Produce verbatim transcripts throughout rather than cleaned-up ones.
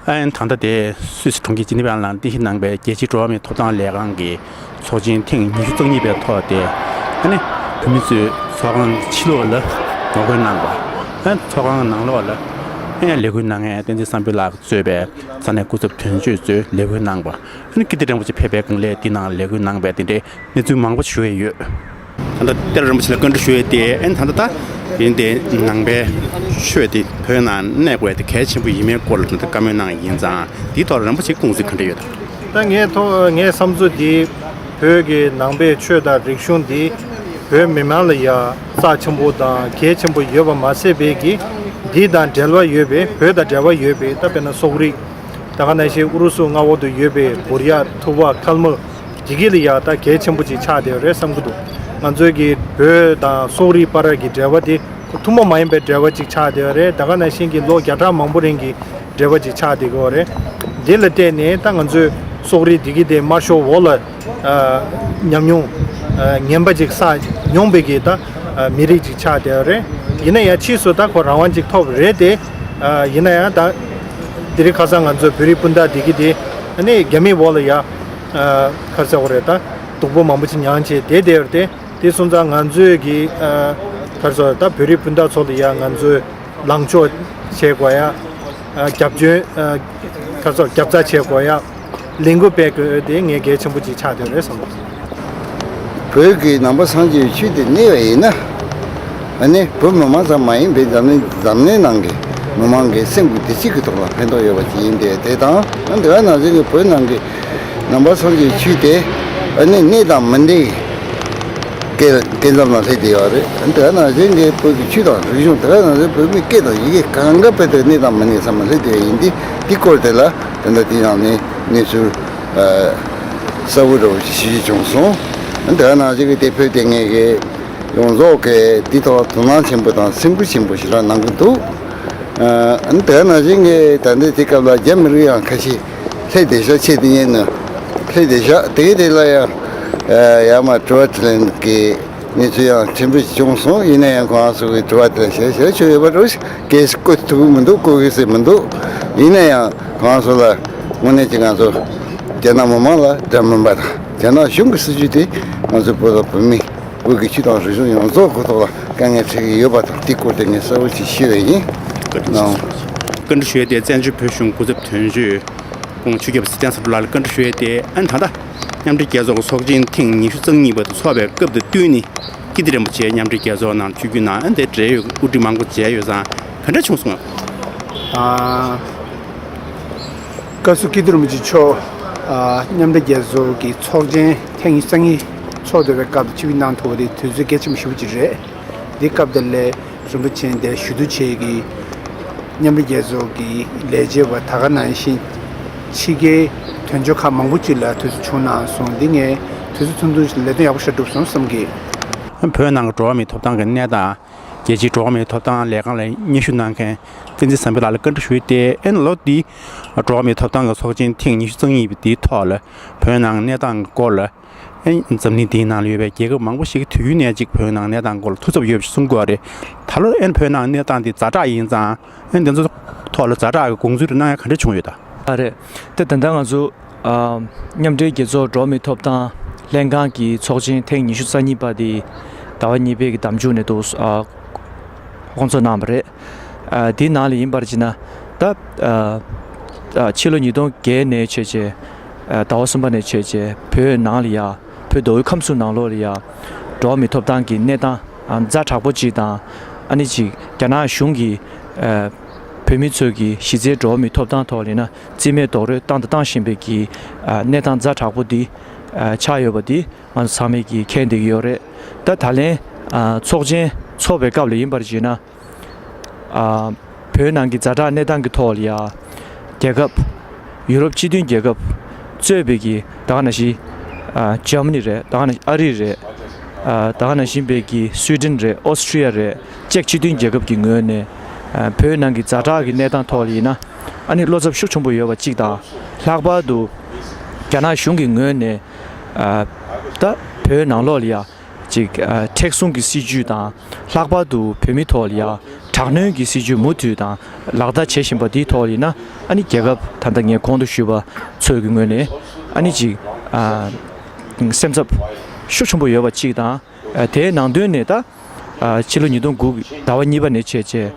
ཨན་ད་ལྟ་དེ་སུད་སི་གྲོང་ཁྱེར་ཇི་ནི་ཝའི་ནང་རྟེན་གཞི་གནང་པའི་རྒྱལ་སྤྱིའི་འགྲོ་བ་མིའི་ཐོབ་ཐང་ལས་ཁང་གི་ཚོགས་ཆེན་ཐེངས་ཉི་ཤུ་རྩ་གཉིས་པའི་ཐོག་དེ་ཨ་ནི་བོད་མི་ཚོས་ཚོགས་ཁང་ཕྱི་ལོགས་ལ་ངོ་རྒོལ་གནང་པ། ཨན་ཚོགས་ཁང་ནང་ལོགས་ལ་ཨན་ལས་འགུལ་གནང་མཁན་བསྟན་འཛིན་བསམ་འཕེལ་ལགས་གཙོས་པའི་ས་གནས་སྐུ་ཚབ་དོན་གཅོད་ཚོས་ལས་འགུལ་གནང་པ། ཨ་ནི་ཀིརྟི་རིན་པོ་ཆེ་ཕེབས་པའི་སྒང་ལ་དེ་ནང་ལས་འགུལ་གནང་པའི་དེ་འདྲའི་གནས་ཚུལ་མང་པོ་ཞུ་ཡས་ཡོད། ད་ལྟ་གཏེར་རིན་པོ་ཆེ་ལ་བཀའ་འདྲི་ཞུ་ཡས་དེ་ཨན་ད་ལྟ་ད་ཡིན་ཏེ་ནང་པའི་ཆོས་དེ་བོད་ནང་གནས་དགོས་དེ་གལ་ཆེན་པོ་ཡིན་མིན་སྐོར་ལ་ད་ལྟ་བཀའ་མོལ་གནང་ཡིན་ཙང་དེའི་ཐོག་རིན་པོ་ཆེ་དགོངས་ཚུལ་ག་འདྲ་ཡོད་དམ། ད་ངའི་ཐོག་ངའི་བསམ་ཚུལ་འདི་བོད་ཀྱི་ནང་པའི་ཆོས་དང་རིག་གཞུང་འདི་བོད་མི་མང་ལ་ཡ་རྩ་ཆེན་པོ་དང་གལ་ཆེན་པོ་ཡོད་པ་མ་ཟད་པའི་གི་འདི་དང་འབྲེལ་བ་ཡོད་པའི་བོད་དང་འབྲེལ་བ་ཡོད་པའི་ད་དཔེར་ན་སོག་རིགས། ད་ག་ནང་བཞིན་ཨུ་རུ་སུ་མངའ་འོག་ཏུ་ཡོད་པའི་བུར་ཡ་ཐུ་བ་ཁལ་མ་དེ་གི་ལ་ཡ་ད་གལ་ཆེན་པོ་ཅིག་ཆགས་བསྡད་ཡོད་རེད་བསམ་གི་འདུག་ང་ཚོའི་གི་བོད་དང་སོག་རིགས་བར་གྱི་འབྲེལ་བ་དེ་ཐུན་མོང་མ་ཡིན་པའི་འབྲེལ་བ་ཅིག་ཆགས་བསྡད་ཡོད་རེད། ད་ག་ནང་བཞིན་གྱི་ལོ་བརྒྱ་ཕྲག་མང་པོ་རིང་གི་འབྲེལ་བ་ཅིག་ཆགས་བསྡད་ཀྱི་ཡོད་རེད། དེ་ལ་བརྟེན་ནས་ད་ང་ཚོའི་སོག་རིགས་དེ་གི་དེ་དམར་ཤོག་འོག་ལ་ཨ་ཉམས་མྱོང་ཨ་ངན་པ་ཅིག་བསགས་མྱོང་པའི་གི་ད་ཨ་མི་རིགས་ཅིག་ཆགས་བསྡད་ཡོད་རེད། ཡིན་ན་ཡང་ཕྱིས་སུ་ད་ཁོ་རང་དབང་ཅིག་ཐོབ་རེད་དེ། ཨ་ཡིན་ན་ཡང་ད་དེ་རིང་ཁ་སང་ང་ཚོའི་བོད་རིགས་སྤུན་ཟླ་དེ་གི་དེ་ཨ་ནི་རྒྱ་མིའི་འོག་ལ་ཡ་ཨ་ག་རེ་ཟེར་དགོས་རེད། ད་སྡུག་པོ་མང་པོ་ཅིག་མྱངས་བྱས་བསྡད་བསྡད་ཡོད་རེད་དེ། དེ་སོང་ཙང་ང་ཚོས་ཀྱི་ཨ་ག་རེ་ཟེར་ད་བོད་རིགས་སྤུན་ཟླ་ཚོ་ལ་ཡ་ང་ཚོས་ལངས་ཕྱོགས་བྱེད་དགོས་ཡ། ཨ་རྒྱབ་སྐྱོར་ཨ་ག་རེ་ཟེར་རྒྱབ་རྩ་བྱེད་དགོས་ཡ། ལས་འགུལ་སྤེལ་དགོས་དེ་ངས་གལ་ཆེན་པོ་ཅིག་ཆགས་བསྡད་རེད་བསམ། བོད་ཀྱི་ནང་པ་སངས་རྒྱས་པའི་ཆོས་དེ་གནས་པ་ཡིན་ན། ཨ་ནི་བོད་མི་མང་ཙམ་མ་ཡིན་པའི་འཛམ་གླིང་འཛམ་གླིང་ནང་གི་མི་མང་གི་སེམས་ཀྱི་བདེ་སྐྱིད་ཀྱི་ཐོག་ལ་ཕན་ཐོགས་ཡོད་པ་ཅིག་ཡིན་པས་དེ་དང་། ཨ་འདི་ག་ནང་བཞིན་གྱི་བོད་ནང་གི་ནང་པ་སངས་རྒྱས་ཆོས་དེ་ཨ་ནི་གནས་དང་མི་གནས་ཀྱི་སྐད་སྐད་མཚམས་ལ་སླེབས་བསྡད་ཡོད་རེད། ཨ་འདི་ག་ནང་བཞིན་གྱི་བོད་ཀྱི་ཆོས་དང་རིག་གཞུང་དེ་ག་ནང་བཞིན་བོད་མིའི་སྐད་དང་ཡི་གེ་གང་ག་བོད་དུ་གནས་དང་མི་གནས་མཚམས་ལ་སླེབས་བསྡད་ཡོད་ཡིན་དུས་དེ་སྐོར་དེ་ལ་དེ་འདྲ་དེ་ཡང་ནི་གནས་ཚུལ་གསལ་བོ་འདྲ་བོ་ཞིག་ཞུ་རྒྱུ་བྱུང་སོང་། ཨ་འདི་ག་ནང་བཞིན་གྱི་དེ་བོད་དེ་ངེད་ཀྱི་ཡོངས་རྫོགས་ཀྱི་དེ་ཐོག་དོ་སྣང་ཆེན་པོ་དང་སེམས་ཁུར་ཆེན་པོ་ཞིག་རང་གནང་གི་འདུག་ཨ་ནི་དེ་ནང་བཞིན་གྱི་ད་ལྟའི་དུས་སྐབས་ལ་རྒྱ་མི་རིགས་ཡང་ཁ་ཤས་སླེབས་བསྡད་ཤག་ཆེད་དུ་ཡིན་ནོ། སླེབས་བསྡད་ཤག་དེའི་རིགས་ལ་ཡང་ཡར་མར་དྲི་བ་དྲིས་ལན་གྱི་གནས་ཚུལ་ཡང་ཕྲན་བུ་ཞིག་བྱུང་སོང་། ཡིན་ན་ཡང་ཁོང་ཚོ་གི་དྲི་བ་དེ་ལ་ཞལ་ཞལ་ཆོད་ཡོད་པ་འགྲོ་ཞིག་གས་བཀོད་ཐུབ་ཀྱི་མི་འདུག་བཀོད་གི་སྲིད་མི་འདུག་ཡིན་ན་ཡང་ཁོང་ཚོ་ལ་དངོས་གནས་ཀྱི་ང་ཚོ་རྒྱ་ནག་མི་མང་ལ་འདྲ་མིན་པ་དང་རྒྱ་ནག་གཞུང་གི་སྲིད་ཇུས་དེ་ང་ཚོ་བོད་དང་བོད་མི། བོད་ཀྱི་ཆོས་དང་རིག་གཞུང་ཡོངས་རྫོགས་ཁོ་ཐོག་ལ་དཀའ་ངལ་འཕྲད་ཀྱི་ཡོད་པ་དང་དེའི་སྐོར་དེ་ངས་གསལ་བོ་ཞིག་ཤེས་པ་ཡིན། བཀའ་དྲིན་ཆེ། བཀའ་འདྲི་ཞུ་ཡས་དེ་བཙན་བྱོལ་བོད་གཞུང་སྐུ་ཚབ་དོན་གཅོད་ཁོང་ཆོས་རྒྱལ་ཚེ་བརྟན་ཟེར་བ་ལགས་ལ་བཀའ་འདྲི་ཞུ་ཡས་དེ་ཨན་ད་ལྟ་མཉམ་འབྲེལ་རྒྱལ་ཚོགས་ཀྱི་ཚོགས་ཆེན་ཐེངས་ཉི་ཤུ་རྩ་གཉིས་པ་དེ་འཚོགས་པའི་སྐབས་དང་བསྟུན་ནས་ཀིརྟི་རིན་པོ་ཆེ་མཉམ་འབྲེལ་རྒྱལ་ཚོགས་ནང་བཅར་རྒྱུ་ནང་ཨན་དེ་འབྲེལ་ཡོད་དབུ་ཁྲིད་མང་པོ་མཇལ་ཡོད་ཙང་ག་འདྲ་བྱུང་སོང་ངམ། ཨ། བཀའ་ཟུར་ཀིརྟི་རིན་པོ་ཆེ་མཆོག་ཨ་མཉམ་འབྲེལ་རྒྱལ་ཚོགས་ཀྱི་ཚོགས་ཆེན་ཐེངས་ཉི་ཤུ་རྩ་གཉིས་འཚོགས་བསྡད་པའི་སྐབས་དུ་ཆིབས་བསྒྱུར་གནང་ཐུབ་པ་དེ་དུས་ཚོད་གལ་ཆེན་པོ་ཞེ་པོ་ཅིག་རེད། འདི་སྐབས་དེ་ལས་རིན་པོ་ཆེ་འདིར་ཞུ་གཏུག་བྱེད་ཀྱི་མཉམ་འབྲེལ་རྒྱལ་ཚོགས་ཀྱི་ལས་བྱེད་པ་ད་ག་ནང་བཞིན་ཕྱི་རྒྱལ་དོན་གཅོད་ཁག་མང་པོ་ཅིག་ལ་དུས་ཚོད་བྱུང་གནང་སོང་། འདི་ངས་དུས་ཚོད་ཐུང་ཐུང་ཞིག་ལས་དོན་ཡག་པོ་ཞིག་འགྲུབ་སོང་བསམ་གི། བོད་ནང་གི་འགྲོ་བ་མིའི་ཐོབ་ཐང་གི་གནས་སྟངས། རྒྱལ་སྤྱིའི་འགྲོ་བ་མིའི་ཐོབ་ཐང་ལས་ཁང་ལ་སྙན་ཞུ་གནང་མཁན་བསྟན་འཛིན་བསམ་འཕེལ་ལགས་ལ་བཀའ་འདྲི་ཞུས་ཏེ། ཨན་ལོ་འདིའི་འགྲོ་བ་མིའི་ཐོབ་ཐང་གི་ཚོགས་ཆེན་ཐེངས་ཉི་ཤུ་རྩ་གཉིས་པ་འདིའི་ཐོག་ལ་བོད་ནང་གནས་སྟངས་སྐོར་ལ། ཨན་འཛམ་གླིང་འདིའི་ནང་ལ་ཡོད་པའི་རྒྱལ་ཁབ་མང་པོ་ཞིག་གིས་དུས་རྒྱུན་ནས་ཅིག་བོད་ནང་གནས་སྟངས་སྐོར་ལ་ཐུགས་འཚབ་ཡོད་པ་ཞིག་གསུང་གི་ཡོད་རེད། ད་ལོ་ཨན་བོད་ནང་གནས་སྟངས་འདི་ཛ་དྲག་ཡིན་ཙང་ཨན་དེ་ཚོ་ཐོག་ལ་ཛ་དྲག་གི་དགོངས་ཚུལ་རེ་གནང་ཡ་ག་འདྲ་བྱུང་ཡོད་ད། ཨ་རེད། དེ་ད་ལྟ་ང་ཚོ་ཨ་མཉམ་འབྲེལ་རྒྱལ་ཚོགས་འགྲོ་བ་མིའི་ཐོབ་ཐང་ལྷན་ཁང་གི་ཚོགས་ཆེན་ཐེངས་ཉི་ཤུ་རྩ་གཉིས་པ་དེ་ཟླ་བ་གཉིས་པའི་གི་ཟླ་མཇུག་ནས་དུ་ཨ་སྐོང་ཚོགས་གནང་བ་རེད། ཨ་དེའི་ནང་ལ་ཡིན་པར་བྱས་ན་ད་ཨ་ཨ་ཕྱི་ལོ་ཉིས་སྟོང་བརྒྱད་ནས་བྱས་བྱས་ཨ་ཟླ་བ་གསུམ་པ་ནས་བྱས་བྱས་བོད་ནང་ལ་ཡ་བོད་མདོ་དབུས་ཁམས་གསུམ་ནང་ལོགས་ལ་ཡ་འགྲོ་བ་མིའི་ཐོབ་ཐང་གི་གནས་སྟངས་ཨ་ཛ་དྲག་པོ་ཅིག་དང་ཨ་ནི་ཅིག་རྒྱ་ནག་གཞུང་གིས་ཨ་བོད་མི་ཚོས་ཀྱི་གཞི་རྩའི་འགྲོ་བ་མིའི་ཐོབ་ཐང་ཐོག་ལ་ཡིན་ན་རྩིས་མེད་རྡོག་རོལ་བཏང་དང་བཏང་བཞིན་པའི་གི་ཨ་གནས་སྟངས་ཛ་དྲག་པོ་འདི་ཨ་ཆགས་ཡོད་པ་འདི་ང་ཚོ་ཚང་མས་ཀྱི་མཁྱེན་བསྡད་ཀྱི་ཡོད་རེད། ད་ད་ལན་ཨ་ཚོགས་ཆེན་འཚོགས་པའི་སྐབས་ལ་ཡིན་པར་བྱས་ན་ཨ་བོད་ནང་གི་ཛ་དྲག་གནས་སྟངས་ཀྱི་ཐོག་ལ་ཡ་རྒྱལ་ཁབ་ཡུ་རོབ་སྤྱི་མཐུན་རྒྱལ་ཁབ་གཙོས་པའི་གི་ད་ག་ནང་བཞིན་ཨ་ཇར་མ་ནི་རེད། ད་ག་ནང་ཨ་རི་རེད། ཨ་ད་ག་ནང་བཞིན་པའི་གི་སུའི་ཌེན་རེད། ཨོ་སི་ཁྲི་ཡ་རེད། ཅེཀ་སྤྱི་མཐུན་རྒྱལ་ཁབ་ཀྱི་ངོས་ནས་ཨ་བོད་ནང་གི་ཛ་དྲག་གི་གནས་སྟངས་ཐོག་ལ་ཡིན་ན་ཨ་ནི་བློ་འཚབ་ཤུགས་ཆེན་པོ་ཡོད་པ་གཅིག་དང་། ལྷག་པར་དུ་རྒྱ་ནག་གཞུང་གི་ངོས་ནས་ཨ་ད་བོད་ནང་ལོགས་ལ་ཡ་ཅིག་ཨ་མཁྲེགས་བཟུང་གི་སྲིད་ཇུས་དང་། ལྷག་པར་དུ་བོད་མི་ཐོག་ལ་ཡ་ དྲག་གནོན་གྱི་སྲིད་བྱུས་མུ་མཐུད་དང་ལག་བསྟར་བྱེད་བཞིན་པ་འདིའི་ཐོག་ཡིན་ན། ཨ་ནི་རྒྱལ་ཁབ་ད་ལྟ་ངས་གོང་དུ་ཞུས་པ་ཚོའི་གི་ངོས་ནས་ཨ་ནི་ཅིག་ཨ་སེམས་འཚབ་ཤུགས་ཆེན་པོ་ཡོད་པ་གཅིག་དང་། ཨ་དེའི་ནང་དོན་ནས་ད་ཨ་ཕྱི་ལོ་ཉིས་སྟོང་དགུ་གི་ཟླ་བ་གཉིས་པ་ནས་བྱས་བྱས་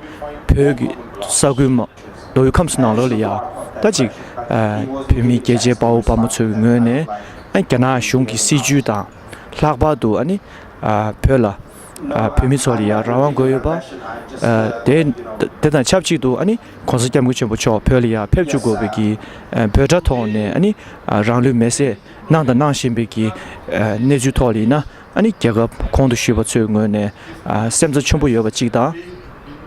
བོད་ཀྱི་ས་ཁུལ་མ་མདོ་དབུས་ཁམས་གསུམ་ནང་ལོགས་ལ་ཡ་ད་ཅིག་ཨ་བོད་མི་རྒྱལ་གཅེས་དཔའ་བོ་དཔའ་མོ་ཚོའི་ངོས་ནས་ཨ་རྒྱ་ནག་གཞུང་གི་སྲིད་བྱུས་དང་། ལྷག་པར་དུ་ཨ་ནི་ཨ་བོད་ལ་ཨ་བོད་མི་ཚོ་ལ་ཡང་རང་དབང་དགོས་ཡོད་པ། ཨ་དེ་དེ་དང་ཆབས་ཅིག་ཏུ་ཨ་ནི་༸གོང་ས་༸སྐྱབས་མགོན་ཆེན་པོ་མཆོག་བོད་ལ་ཡང་ཕེབས་བཅུག་དགོས་པའི་གི་ཨ་འབོད་སྒྲ་ཐོག་ནས་ཨ་ནི་ཨ་རང་ལུས་མེར་སྲེག་གནང་དང་གནང་བཞིན་པའི་གི་ཨ་གནས་ཚུལ་ཐོག་ལ་ཡིན་ན། ཨ་ནི་རྒྱལ་ཁབ་གོང་དུ་ཞུས་པ་ཚོའི་ངོས་ནས་ཨ་སེམས་འཚབ་ཆེན་པོ་ཡོད་པ་གཅིག་དང་།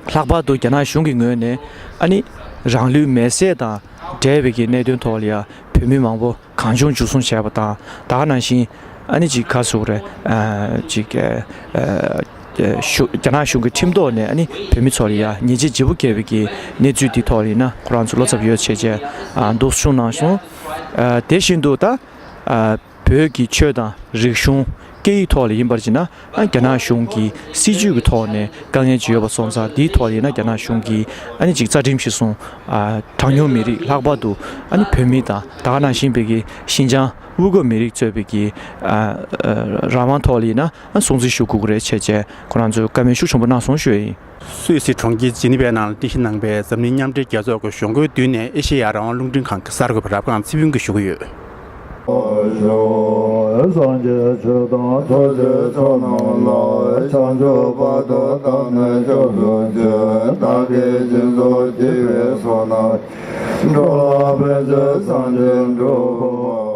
ལྷག་པར་དུ་རྒྱ་ནག་གཞུང་གི་ངོས་ནས་ཨ་ནི་རང་ལུས་མེར་སྲེག་དང་འབྲེལ་བའི་གི་གནད་དོན་ཐོག་ལ་ཡང་བོད་མི་མང་པོ་གང་བྱུང་འཇུ་བཟུང་བྱས་པ་དང་། ད་ག་ནང་བཞིན་ཨ་ནི་ཅིག་ག་ཟེར་དགོས་རེད། ཨ་ཅིག་ཨ་ཨ་གཞུ་རྒྱ་ནག་གཞུང་གི་ཁྲིམས་ཐོག་ནས་ཨ་ནི་བོད་མི་ཚོ་ལ་ཡང་ཉེས་ཆད་ལྗིད་པོ་བཀལ་བའི་གི་གནས་ཚུལ་འདི་ཐོག་ལ་ཡིན་ན་ཁོ་རང་ཚོ་བློ་འཚབ་ཡོད་བྱས་བྱས་ཨ་འདུག་གསུངས་གནང་སོང་། ཨ་དེ་བཞིན་དུ་ད་ཨ་བོད་ཀྱི་ཆོས་དང་རིག་གཞུང་སྐད་ཡིག་ཐོག་ལ་ཡིན་པར་བྱས་ན། ཨ་རྒྱ་ནག་གཞུང་གི་སྲིད་བྱུས་ཀྱི་ཐོག་ནས་དཀའ་ངལ་ཅིག་ཡོད་པ་སོང་ཙང་། འདིའི་ཐོག་ལ་ཡིན་ན་རྒྱ་ནག་གཞུང་གིས་ཨ་ནི་ཅིག་རྩ་ཁྲིམས་གཞིར་བཟུང་ཨ་གྲངས་ཉུང་མི་རིགས། ལྷག་པར་དུ་ཨ་ནི་བོད་མི་དང་། ད་ག་ནང་བཞིན་པའི་གི་ཤིན་ཅང་དབུས་ཁམས་མི་རིགས་གཙོས་པའི་གི་ཨ་ཨ་རང་དབང་ཐོག་ལ་ཡིན་ན་ཨ་སྲུང་བརྩི་ཞུ་དགོས་ཀྱི་རེད་བྱས་བྱས་ཁོ་རང་ཚོས་བཀའ་མོལ་ཤུགས་ཆེན་པོ་གནང་སོང་ཞུ་ཡ་ཡིན། སུད་སི་གྲོང་ཁྱེར་ཇི་ནི་ཝའི་ནང་ལ་རྟེན་གཞི་གནང་པའི་འཛམ་གླིང་མཉམ་འབྲེལ་རྒྱལ་ཚོགས་ཀྱི་གཞུང་སྒོའི་མདུན་ནས་ཨེ་ཤེ་ཡ་རང་དབང་རླུང་འཕྲིན་ཁང་གི་གསར་འགོད་པ་རབ་སྒང་ཚེ་ཕུན་གྱིས་ཞུ་གི་ཡོད། སངས་རྒྱས་ཆོས་དང་ཐུགས་རྗེ་ཆོས་རྣམས་ལ། བྱང་ཆུབ་བར་དུ་བདག་ནི་སྐྱབས་སུ་མཆི། བདག་གིས་སྦྱིན་སོགས་བགྱིས་པའི་བསོད་ནམས། འགྲོ་ལ་ཕན་ཕྱིར་སངས་རྒྱས་འགྲུབ་པ།